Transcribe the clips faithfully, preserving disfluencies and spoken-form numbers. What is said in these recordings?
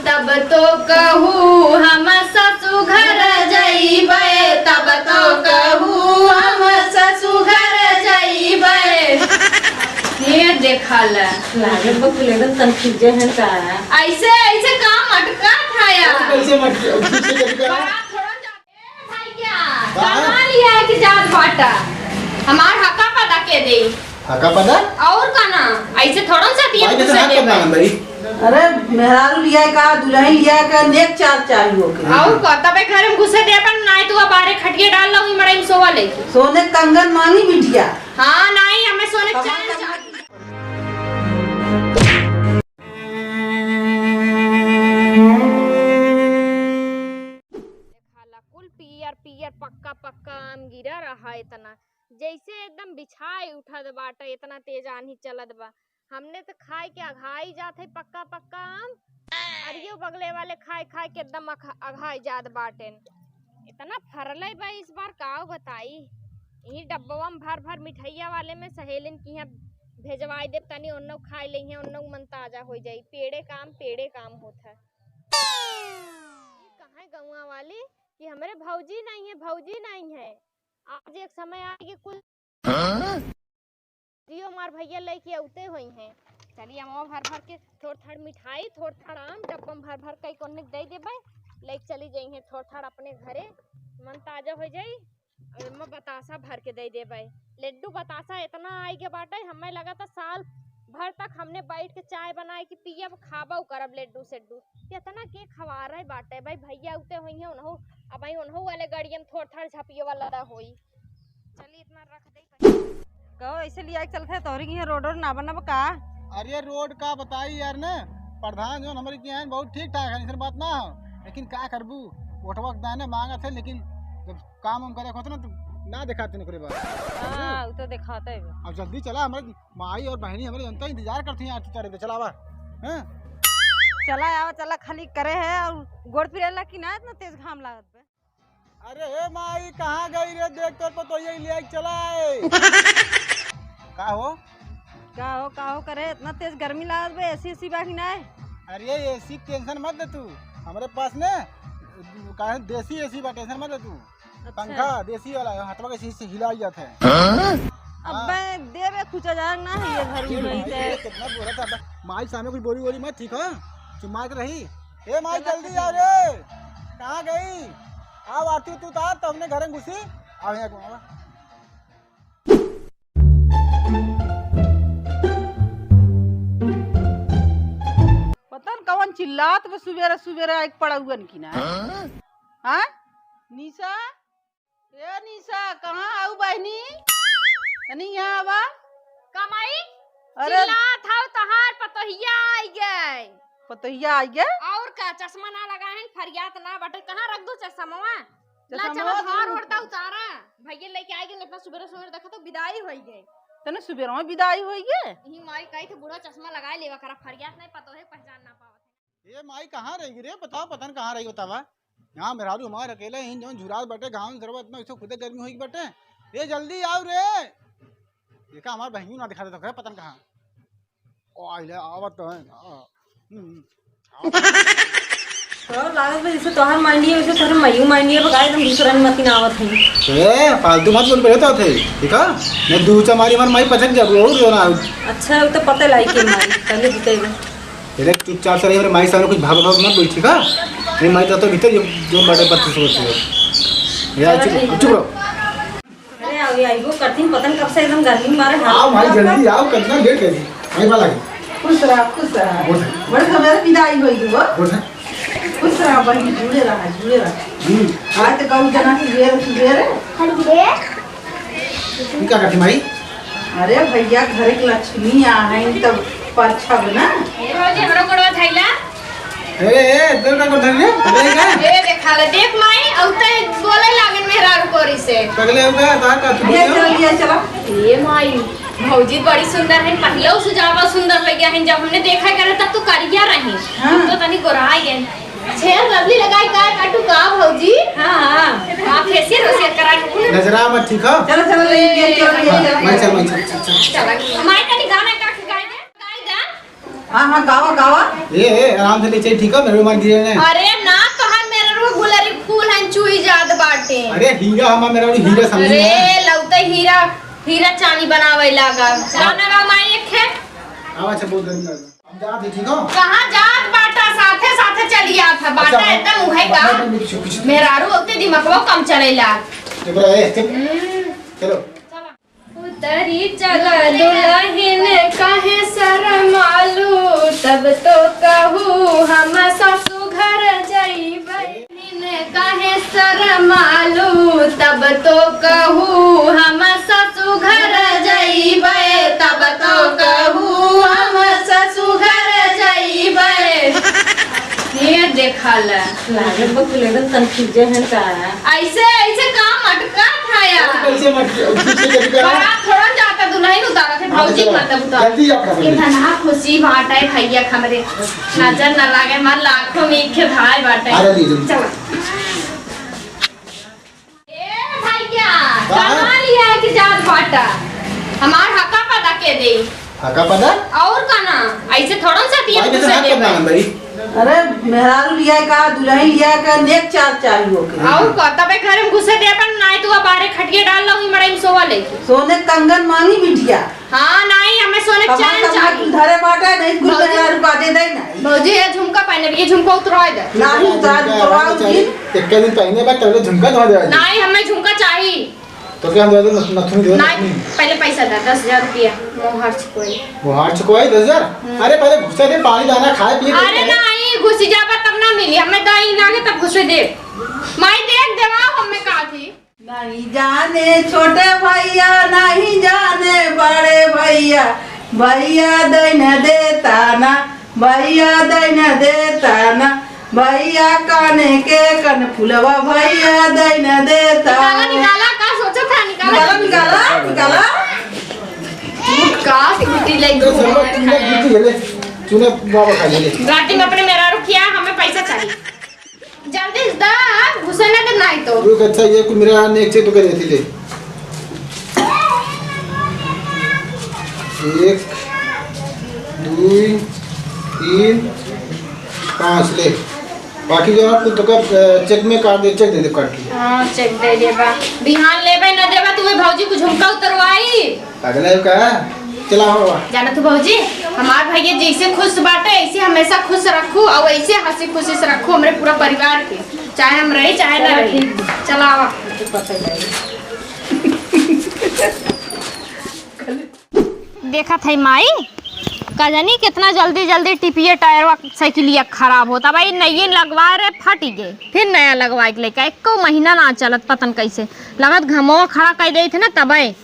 तब तो कहू हम ससु घर जइबे, तब तो कहू हम ससु घर जइबे। ये देखा ले। लागत बा कि एकदम confuse है का? ऐसे, ऐसे काम अटका था यार। कैसे मटके? पीछे करके आ। बड़ा थोड़ा जा-, ए भैया, का? कहाँ लिया है कि जात बाटा? हमार हका पता के दे। हका पता? और का ना? ऐसे थोड़ा सा दिया भाई, कैसे तुमसे हाथ दे पकड़ा पाए। हम भाई? अरे, मेहरारू लिया का, दुल्हन लिया का, नेक चार चाहिए ओके। और का? तबे घर में घुसे दे अपन, नाई तू बाहरे खटिया डाल लो, ई मड़ई में सोवा ले। सोने कंगन मांगी बिटिया। हाँ, नाई, हमें सोने कमाल चार करना। चाहिए। देखा ला, कुल पियर पियर पक्का पक्का आम गिरा रहा इतना, जैसे एकदम बिछाए उठत बाटे, इतना तेज आन्ही चलत बा। हमने तो खाए के अघाई जात है पक्का पक्का आम, और यो बगले वाले खाए खाए के एकदम अघ-, अघाई जात बाटेन। इतना फरले बा इस बार, काव बताई। यही डब्बवा में भर भर मिठाइया वाले में सहेलिन की यहाँ भेजवाई देब, तनी उन्नो खाए लेइहें, उन्नो मन ताजा हो जाई। पेड़े काम, पेड़े काम होत है। ये कहाँ गौवा वाली कि हमरे भौजी नहीं है, भौजी नहीं है। आज एक समय आए कि कुल हाँ? जियो मार भैया लेके अउते होई हैं। चली अमवा भर भर के थोड़ थाड़ मिठाई, थोड़ थाड़ आम, डब्बा में भर भर के कोने दे देबे, लेके चली जाई हैं थोड़ थाड़ अपने घरे, मन ताजा हो जाई। और एमा बतासा भर के दे देबे, लड्डू बतासा इतना आई के बाटे, हमें लगा था साल भर तक हमने बैठ के चाय बनाए के पियब, खाबो करब लड्डू सेड्डू। इतना के खवा रहे बाटे भाई, भैया उते होई हैं उन्हों, अब भाई उन्हों वाले गड़ियन थोड़ थाड़ झपियो वाला दा होई। चली इतना रख दे। कहो, ऐसे लिया के चलत है, तोहरी के यहाँ रोड, रोड ना बनब का? अरे, रोड का बताई यार ने, प्रधान जौन हमरे के यहाँ बहुत ठीक ठाक है, ऐसन बात ना हो, लेकिन का करबू, वोटवा के दाने मांगत है, लेकिन जब काम वाम करे के होत ना, तो ना देखाते ओकरे बाद। हाँ, उ तो देखाते है। अब जल्दी चला, हमरे माई और बहनी हमरे जनता इंतजार करती हैं, आज तू चले, चला आवा, हैं? चला आवा, चला, खाली करे है और गोड़ पिराला कि ना, इतना तेज घाम लागत बे। अरे हे माई, कहाँ गई रे? देख तोर पतोहिया के ले आई, चला आए। का हो? का हो, का हो करे? इतना तेज गर्मी लागत बे, एसी एसी बा कि नाय? अरे एसी के टेंशन मत ले तू, हमरे पास ने काहे देसी एसी बा, टेंशन मत ले तू। अच्छा। पंखा देसी वाला है, हथवा के सीट से हिलाई जात है। हाँ? अबे देबे खुचा जाग ना है ये घर में ये रही माई थे। कितना बोला था, अबे माई सामने कुछ बोली बोली मत, ठीक है? चुप मार के रही। ए माई, चला जल्दी आ रे। कहाँ गई? आओ आरती, तू उतार, तो हमने घर में घुसी। आओ यहाँ को, आओ। पता न कवन चिल्लात बा सुबेरे सुबेरे आइके पड़उअन की ना। हाँ? हाँ? निशा? ए निशा, कहाँ आऊ बहिनी? तनी यहाँ आवा। का माई? अरे चिल्लात हौ, तोहार पतोहिया आई गए। पतोहिया आई गए? और का, चश्मा ना लगाए हैं, फरियात ना बटे, कहाँ रख दू चश्मवा? ला, चश्मा चलो, तो भार दूर ओढ़ दा उतारा। भैया लेके आई गए, इतना सुबेरे सुबेरे देखा तो विदाई होई गए। तने सुबेरे में विदाई होई गए? यही माई कही थे, बूढ़ा चश्मा लगाए लेवा करा, फरियात नहीं, पतोहे पहचान ना पावत है। ए माई, कहाँ रही रे? बताओ, पता न कहाँ रही, बतावा। यहाँ मेहरारू हमार अकेले ही जौन झुरात बाटे, घाम जरवा इतना, इसे खुदे गर्मी होई बाटे। ए जल्दी आओ रे। देखा, हमार बहिनी ना दिखा देता, पता न कहाँ। ओ, आइले, आवत तो है। आ, हम्म, आवत। तो लागत बा, जैसे तोहार मांडी है, वैसे तोहरे माइयो मांडी है, बगाए एकदम दूसरा मती ना आवत है। ए, फालतू मत बोल, पहले तो थे, ठीक है? नहीं, दू चमारी हमार माई पचक जाबू, और जो ना। अच्छा, वो तो पता लाई के माई, पहले बताइए। अरे चुपचाप से रही, हमरे माई सामने कुछ भाव भाव मत बोल, ठीक है? ये माई तो, तो भीतर ये जो बड़े पत्थर से बोलती है। ये चुप, चुप रहो। अरे आओ, ये आइबो करती, पता नहीं कब से एकदम गर्मी मारे हाथ आओ माई, जल्दी आओ, कितना लेट है जी। माई वाला है। खुश रहा, खुश रहा। बोल। बड़े हमारे विदाई होई गई वो। बोल। खुश रहा बहिनी, जुड़े रहा, जुड़े रहा। हम्म। आज तो गऊ जना की बेर, की बेर है। हम बेर? ई का करती माई? अरे भैया, घर के लक्ष्मी आ हैं, तब परछब ना। ए भौजी, हमरो गोड़वा धइला। ए, ए, तू का कर धइले? पगले का? ए, देखा ले, देख माई, अब ते बोले लागन मेहरारू कोरी से। पगले हो गया, तार का तू ये बोलियो? चल, ये चला। ए माई, भौजी बड़ी सुंदर है, पहले से ज्यादा सुंदर लग गया है। जब हमने देखा करे तब तो करिया रही, हाँ। अब तो तनी गोराई है। छेर रबली लगाई का काटू का भौजी? हाँ, हाँ। आप फेसियल वेसियल करा के ना। नजरा मत, ठीक है? चलो, चलो, ले, ले, चलो, ले, हाँ, चलो। मैं चल, मैं चल, चल, चल। चलो, माई तनी गाना गा के गाई दे। गाई दा। हाँ, हाँ, गावा, गावा। ए, ए, आराम से ले चल, ठीक है? मेरे रुमाल गिरे ने। अरे ना, तोहार मेहरारू गुलरी फूल हन, चुई जात बाटे। अरे हीरा, हमार मेहरारू हीरा समझी अरे, ना। लौटे हीरा, हीरा चानी बनावे लागा। गाना गा माई एक है। हाँ, अच्छा, बहुत गर्मी लग रहा। हम जात है, ठीक हो? कहाँ जात बाटा? साथे, साथे चली आत है। बाटा अच्छा, एकदम उहे का। बाटा में कुछ, कुछ मेहरारू होते दिमागवा कम चलेला। चुप रहे, चुप। हम्म। चलो। उतरी चला दुलहिन, काहे शरमालू, तब तो कहू हम ससु घर जइबै। दुलहिन काहे शरमालू, तब तो कहू हम ससु घर जइबै, तब तो कहू हम ससु घर जइबै। ये देखा ले। लागत बा कि एकदम confuse है का? ऐसे, ऐसे का मटका था यार? कैसे मटका? पीछे करके आ। बारात थोड़ा जाता, दुलहिन उतारा थे, हाँ, भौजी चलो। मतलब उतारा। जल्दी जाओ, जल्दी। इतना खुशी बाटे भैया हमरे, नजर न लागे, हमार लाखों में एक भाई बाटे। आ, जल्दी, जल्दी। चलो। ए भैया, का? कहाँ लिया के जात बाटा? हमार हका पता के दे। हका पता? और का ना? ऐसे थोड़ा सा दिया भाई, तुझे हाथ दे पता दे। ना भाई। अरे, मेहरारू लिया का, दुलहिन लिया का, नेक चार चाहिए ओके। और का? तबे घर में घुसे दे अपन, नाई तू बाहरे खटिया डाल लो, ई मड़ई में सोवा लेके। सोने कंगन मांगी बिटिया। हाँ, नाई, हमें सोने कमा चैन कमा चाहिए। कुल धरे बाटे, नहीं कुल भौजी, मेहरारू का दे दे ना। भौजी, ये झुमका पहने, ये झुमका उतरवा दे। नाही उतार, उतरवाओ जी। एक दिन पहने बा, तब झुमका धो दे। नाही, हमें झुमका चाही। तो क्या हम दे दे, नथ-, नथुनी दे दे, नाही, नथुनी। पहले पैसा दे, दस हजार रुपया, मोहार चुकोई। मोहार चुकोई, दस हजार? हम्म। अरे, पहले घुसे दे, पानी दाना खाए, पिए, अरे, खाए। नाही, घुसी जाबा तब ना मिली, हमें दही ना आगे तब घुसे दे। माई देख देवा, हमें का थी। नहीं जाने छोटे भैया, नहीं जाने बड़े भैया, भैया दैन देता ना, भैया दैन देता ना, भैया काने के कन फुलवा, भैया दैन देता निकाला, ना। निकाला, का सोचा था, निकाला। निकाला, निकाला, निकाला। का गुटी ले तो घूमे सब चूना खाए। गिट्टी ले, चूना बाबा खा ले। राती में अपने मेहरारू किया, हमें पैसा चाहिए। जल्दी से दा, घुसे ना दे नाही तो। रुक, अच्छा, ये कुल मेरे यहाँ नेक से तो कर देती ले। एक, दुई, तीन, पाँच ले। बाकी जो आपको तो कब, अ, चेक में काट दे, चेक दे दे काट के। हाँ, चेक दे देबा। बिहान लेबे ना देबा, तू भौजी को झुमका उतरवाई। अगला ही का? चला हो। जाना तू भौजी, हमार भैया जैसे खुश बाटे, ऐसे हमेशा खुश रखू और ऐसे हंसी खुशी से रखू हमरे पूरा परिवार के, चाहे हम रही चाहे ना रही। चला आवा। देखत है माई, का जानी कितना जल्दी जल्दी टिपिया टायरवा साइकिलिया खराब होता। भाई नये लगवा रहे, फट गए, फिर नया लगवा के लेके, एको महीना ना चलत, पतन कैसे लगत घमवा खड़ा कर देत है ना तबे।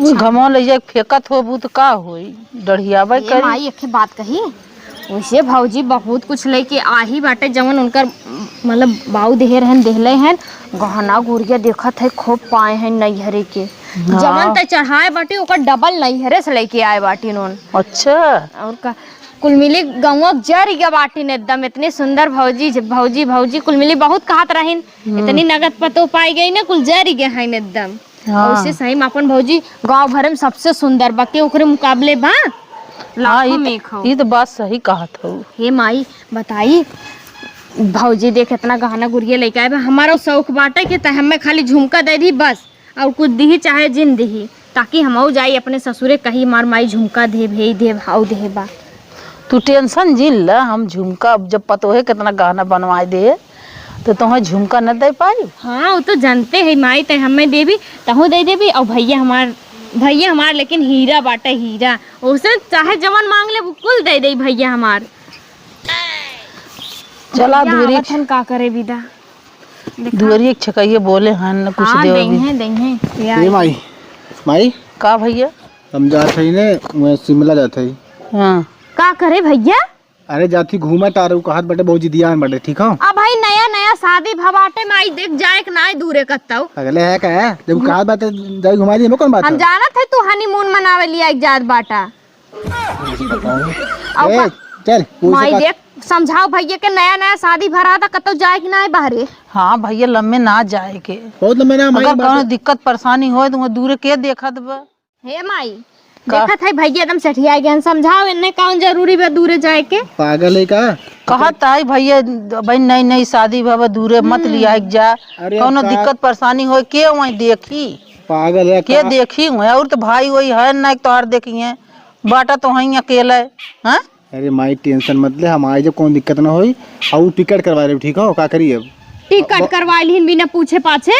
उ घमवा ले जाके फेंकत होबू त का होई? डढ़ियाबे ए करी। माई, एक ठे बात कही, वैसे भौजी बहुत कुछ लेके आही बाटे, जवन उनकर, मतलब, बाऊ देहे रहन, देहले हन, गहना गुरिया देखत है, खूब पाए हैं नैहरे के। हाँ। जवन ते चढ़ाए बाटी, ओकर डबल नैहरे से लेके आए बाटी नोन। अच्छा। और का, कुल मिली गौवा जर गया बाटी ने एकदम, इतनी सुंदर भौजी, भौजी, भौजी, कुल मिली बहुत कहत रहिन, हम्म। इतनी नगद पतो पाई गई ना, कुल जर गए हैं एकदम। हाँ। वैसे सही में अपन भौजी गाँव भर में सबसे सुंदर बा, के ओकरे मुकाबले बा? हाँ, लाखों ई त, में एक हो। ई त बात सही कहत हो। हे माई, बताई, भौजी देख इतना गहना गुरिया लेके आए बा, हमारो शौक बाटे कि त हमें खाली झुमका दे दी बस, और कुछ दिही चाहे जिन दिही, ताकि हमहू जाई अपने ससुरे कही मार माई झुमका दे, भेज दे, भाव दे बा। तू टेंशन जिन ल, हम झुमका, जब पतोहे कितना गहना बनवाए दे, तो तोहे झुमका न दे पाई? हाँ, वो तो जानते है माई, ते हमें देबी, तहूँ दे देबी, और भैया हमार, भैया हमार लेकिन हीरा बाटे, हीरा, ओसे चाहे जवन मांग ले, वो कुल दे दे भैया हमार। चला भैया दूरी। आवत हन, का करे विदा? देखा। दुआरी एक छकैया बोले हन, कुछ हाँ, देवे भी। दइहें, दइहें। ए माई, माई। का भैया? हम जात हई ने, वह शिमला जात हई। हाँ। का करे भैया? अरे जाती घूमत आ रहू, कहत बाटे बहुत जिदियान बाटे, ठीक हो? अब भाई नया नया शादी भवाटे में आई, देख जाए के ना दूरे कत्ताऊ। अगले है का है? जब कहा बात है, जाई घुमा दी, हमें कौन बात हम है? जानत है तू honeymoon मनावे लिया एक जात बाटा। अब ए, का? चल, वो माई सब देख, समझाओ भैया के नया नया शादी भरा था, कत्तो जाए के ना है बाहरे। हाँ भैया, लम्बे ना जाए के। बहुत लम्बे ना, माई अगर बात कौनो है। दिक्कत परेशानी होए तो वहाँ दूरे के देखत बा। हे माई, का? देखत है भैया एकदम सठिया गए, समझाओ इन्हें कौन जरूरी बा दूरे जाए के? पागल है का? कहत है भैया, भाई नई नई शादी भवा, दूरे मत हम्म। लिया के जा, अरे कौनो का? दिक्कत परेशानी होए के वहीं देखी? पागल है के का? देखी हुए? और तो भाई वही है ना, तोहार देखी है, बाटा तो वहीं अकेले, हाँ? अरे माई, tension मत ले, हम आए जब कौन दिक्कत ना होई। और टिकट करवा रहे, ठीक हो, का करी अब? टिकट अब करवा लीन बिना पूछे पाछे।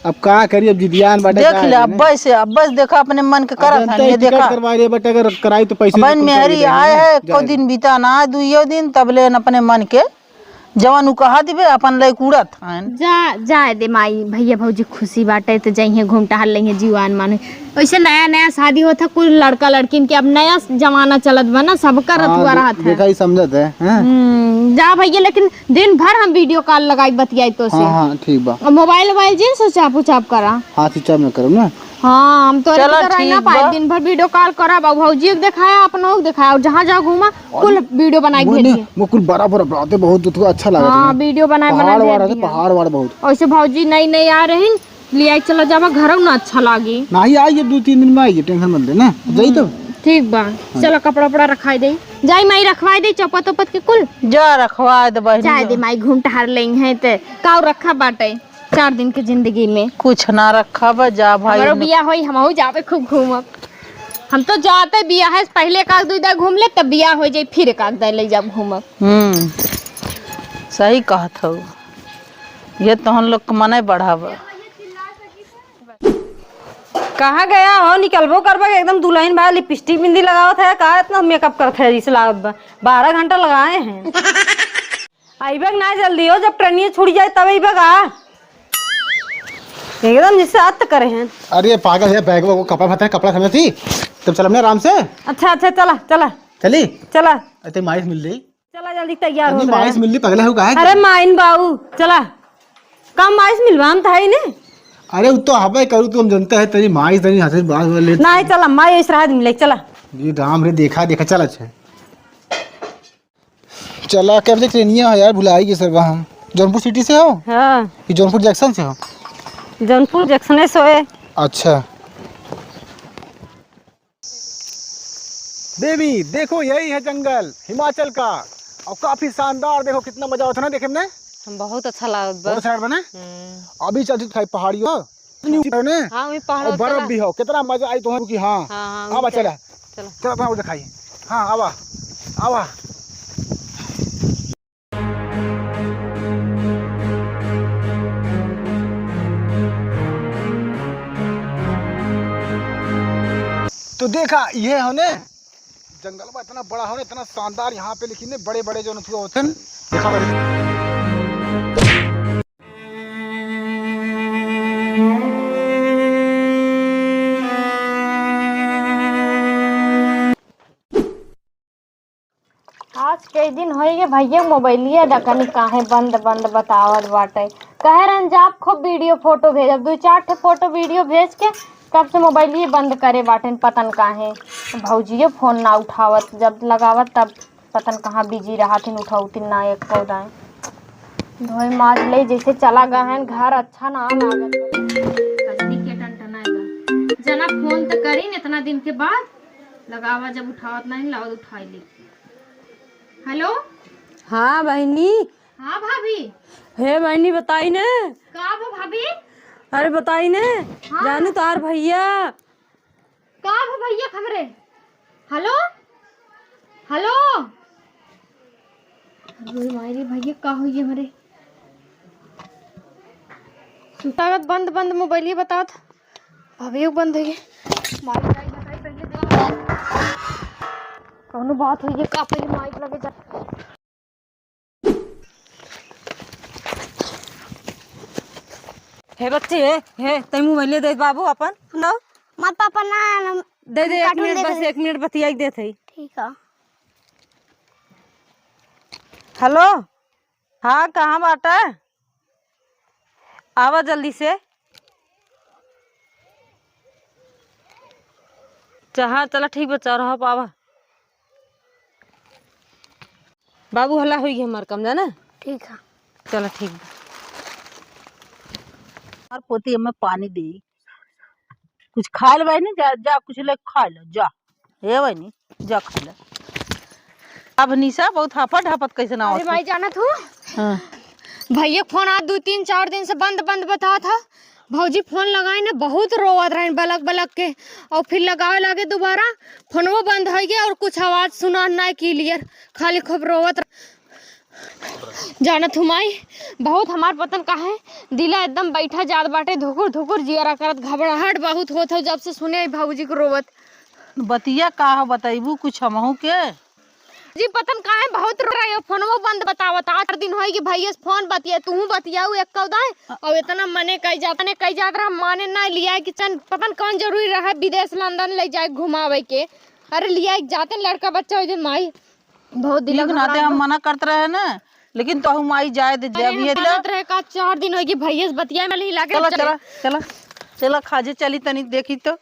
अब का करी, अब जिदियान बाटे देख का ले, है अब ना? बस, अब बस देखा अपने मन के अब करत जनता है, ही ये टिकट देखा। करवा रहे, but अगर कराई तो पैसे बहन तो मेहरी कम आए है, है, को जाए। दिन बीता ना, दुइयो दिन, तब ले अपने मन के जवन उ कहा दिबे, अपन लइक उड़त हन। जा, जाए दे माई, भैया भौजी खुशी बाटे त जइहे घूम टहल लइहे जीवान माने। वैसे नया नया शादी होत है, कुल लड़का लड़किन के अब नया जमाना चलत बा ना, सबका हाँ, रथुआ दे-, रहत है। देखा ही समझत है, हैं? हम्म, जा भैया, लेकिन दिन भर हम video call लगाई बतियाई तो से। हाँ, हाँ, ठीक बा। और मोबाइल वोबाइल जिन switch off उचाप करा। हाँ, switch off में करब ना। हाँ, हम तोरे चला, की तरह ठीक ना पाए, बा। दिन भर video call करब, अब भौजी के देखाया, अपनों के देखाया, और जहाँ जहाँ घूमा, कुल video बनाए के वो भेजिए। नहीं, वो कुल बड़ा बड़ा बातें बहुत तो अच्छा लगा हाँ, तुम्हें। Video बनाए, बनाए पहाड़ वाड़ भेज है, दिया। पहाड़ वाड़ बहुत। ऐसे भौजी नई नई आ रही, ले आई, चला जावा घर ना, अच्छा लागी। नहीं आई, ये दो तीन दिन में आई, tension मत ले ना। जाई तो? हम्म, ठीक बा। हाँ। चलो कपड़ा उपड़ा रखाई दे, जाई माई रखवाई दे चौपत उपत के कुल। जा रखवा दे बहिनी। चाहे दे माई घूम टहर लेंगे हैं ते काऊ रखा बाटे। चार दिन के जिंदगी में कुछ ना रखा बा, जा भाई, हमरो बियाह होई, हमहू जाबे खूब घूमब। हम तो जाते बियाह है, पहले एक आध दुई दाई घूम ले, तब बियाह हो जाई, फिर एक आध दाई ले जाब घूमब। हम्म, सही कहत हऊ, ये तोहन लोग के मने बढ़ावा। कहाँ गया हो, निकलबो करबा कि एकदम दुल्हन बा, लिपस्टिक बिंदी लगावत है, का इतना मेकअप करत है, जैसे लागत बा बारह घंटा लगाए हैं। अइबे के ना जल्दी हो, जब ट्रेनिया छूट जाए तब अइबे का? एकदम जैसे अत करे हैं। अरे पागल है, बैग वो कपड़ा भरता है, कपड़ा समझ थी, तब चलब ना आराम से। अच्छा, अच्छा, चला, चला। चली? चला। अरे माइस मिल रही। चला जल्दी तैयार हो अरे रहा माइस है। मिल रही, पगला हो का है अरे क्या? माइन बाऊ, चला। काम माइस मिलवा हम था ही ने। अरे वो तो हबे करू, तुम जनते है तेरी माइस तेरी हंसी बात बोल ले। नहीं, चला, माई इस राहत मिले, चला। ये राम रे, देखा, देखा, चला, अच्छा। चला, कब से ट्रेनिया है यार, भुलाई गए सर हम। जौनपुर सिटी से हो? हाँ। कि जौनपुर जंक्शन से हो? जौनपुर जंक्शन से होए। अच्छा। बेबी, देखो यही है जंगल हिमाचल का, और काफी शानदार। देखो कितना मजा आवत है ना देखे में। हम बहुत अच्छा लागत बा। बहुत अच्छा लागत बा ना? हम्म। अभी चलती दिखाई पहाड़ियों। हाँ, वही पहाड़ और बर्फ चला। भी हो, कितना मजा आई तुम्हें कि हाँ। हाँ, हाँ, आवा वही चला। चला। चला, तुम्हें वो दिखाई। हाँ, आवा, आवा। तो देखा, ये होने जंगल में इतना बड़ा होने, इतना शानदार यहाँ पे, लेकिन बड़े बड़े जो नथुआ होते हैं, देखा बड़े। आज कई दिन होई गए भैया मोबाइलिया डकनी काहे बंद बंद बतावत बाटे। कहे रहन जाब खूब वीडियो फोटो भेजब, दू चार ठे फोटो वीडियो भेज के कब से मोबाइलिए बंद करे बाटेन पतन काहे। भौजियो फोन ना उठावत, जब लगावत तब पतन कहाँ बिजी रहत हिन, उठावतिन ना एक पौधा। धोए माज ले जैसे चला गए हैं घर, अच्छा ना लागत। कजनी के टनटनाए बा। जना फोन त करीन इतना दिन के बाद, लगावा जब उठावत नहीं, लाओ उठाई ले। हेलो। हाँ बहिनी। हाँ भाभी। हे बहिनी बताई ने। का बा भाभी? अरे बताई ने। हाँ। जानू तोहार भैया। का बा भैया हमरे? हेलो। हेलो। अरे माई रे भैया का होई हमरे? सुतागत बंद बंद मोबाइलिए बतावत। भाभी बंद होई गए। माई जाई बताई पहले देख। कौनो बात होई है का पहले माइक लगे जा। हे बच्चे, हे, हे, तै मोबाइल दे बाबू अपन। लो। माँ पापा ना, ना, दे दे एक cartoon मिनट, देखे बस दे। एक मिनट बतियाई देत है। ठीक है। हेलो, हाँ, कहाँ बाटा? आवा जल्दी से। च-, हाँ, चला ठीक बा, चौराहा पे आवा। बाबू, हल्ला होई गई हमार काम, जाना? ठीक है। चला ठीक बा। और पोती हमें पानी दे। कुछ खाए ले बहिनी, जा, जा, कुछ ले खा ले, जा। ए बहिनी, जा खा ले। अब निशा बहुत हाफत हाफत कैसे ना अरे आवत माई, हो। जानत हूँ, हाँ। भैया के फोन आज दू तीन चार दिन से बंद बंद बतावत ह। भौजी फोन लगाए न, बहुत रोवत रहन बलक बलक के, और फिर लगावे लागे दोबारा, फोनवो बंद होइ गए और कुछ आवाज सुना ना क्लियर, खाली खूब रोवत रह-। जानत हूँ माई, बहुत हमार पतन काहे दिला एकदम बैठा जात बाटे, धुकुर धुकुर जियरा करत, घबराहट बहुत होत हो जब से सुने आई भौजी के रोवत। बतिया का हो, बतैबू कुछ हमहू के? जी, पतन काहे बहुत रो रहे हो, फोनवो बंद बतावत। आठ दिन होई कि भैया से फोन बतिया, तूहू बतियाऊ एक कौदाय, और इतना मने कई जात, मने कई जात रहा, माने ना लिया कि चन, पतन कौन जरूरी रहा विदेश लंदन ले जाए घुमावे के। अरे लिया एक जाते लड़का बच्चा हो जे माई, बहुत दिल ठीक नाते घबरात हम बा। मना करत रहे ना, लेकिन तोहू माई जाए दे, अरे जब हम ये मानत रहे का चार दिन होई कि भैया से बतिया में नहीं लागे चला, चले। चला, चला, चला, खाजे चली तनी देखी तो।